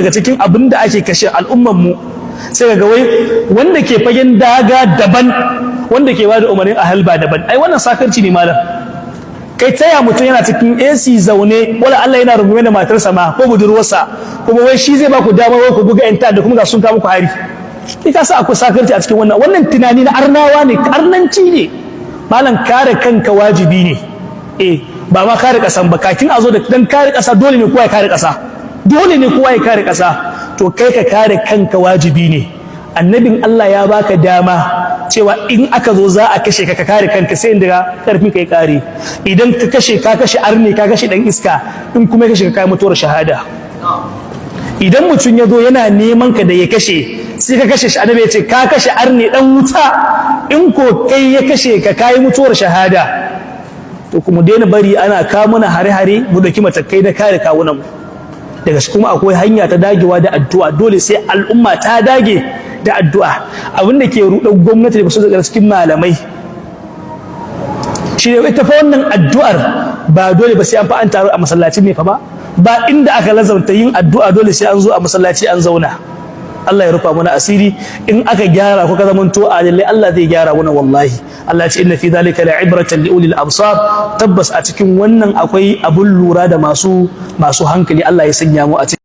Daga cikin abin da ake kashe al'umman mu, sai ga wai wanda ke fagen daga daban, wanda ke bada umarnin a halba daban. Ai wannan sakarci ne, malam. Kai taya mutum yana cikin AC zaune, wala Allah yana rungume da matarsa ma ko budurwarsa, kuma wai shi zai ba ku dama wai ku buga yan da kuma ga sun kawo muku hari. Ni ka sa akwai sakarci a cikin wannan. Wannan tunani na arnawa ne, arnanci ne, malam. Kare kanka wajibi ne. Eh, ba ma kare kasan ba, kakin a zo da dan kare kasa, dole ne kowa ya kare kasa, dole ne kowa ya kare kasa. To kai ka kare kanka wajibi ne. Annabin Allah ya baka dama cewa in aka zo za a kashe ka, ka kare kanka sai inda karfin ka ya kare. Idan ka kashe, ka kashe arne, ka kashe dan iska. In kuma ya kashe ka, kai mutuwar shahada. Idan mutum ya zo yana neman ka da ya kashe, sai ka kashe shi, annabi ya ce ka kashe arne dan wuta. In ko kai ya kashe ka, kai mutuwar shahada. To kuma daina bari ana kawo mana hare-hare, mu dauki matakai na kare kawunan mu. Daga kuma akwai hanya ta dagewa da addu'a. Dole sai al'umma ta dage da addu'a. Abin da ke ruɗar gwamnati da su daga cikin malamai shi ne ita fa wannan addu'ar ba dole ba sai an fa an taru a masallaci ne fa ba. Ba inda aka lazamta yin addu'a dole sai an zo a masallaci an zauna. Allah ya rufa mana asiri. In aka gyara kuka zamanto adalai, Allah zai gyara mana wallahi. Allah ya ce: "Inna fi dhalika la'ibratan li ulil absar." Tabbas a cikin wannan akwai abun lura da masu hankali. Allah ya sanya mu a cikin.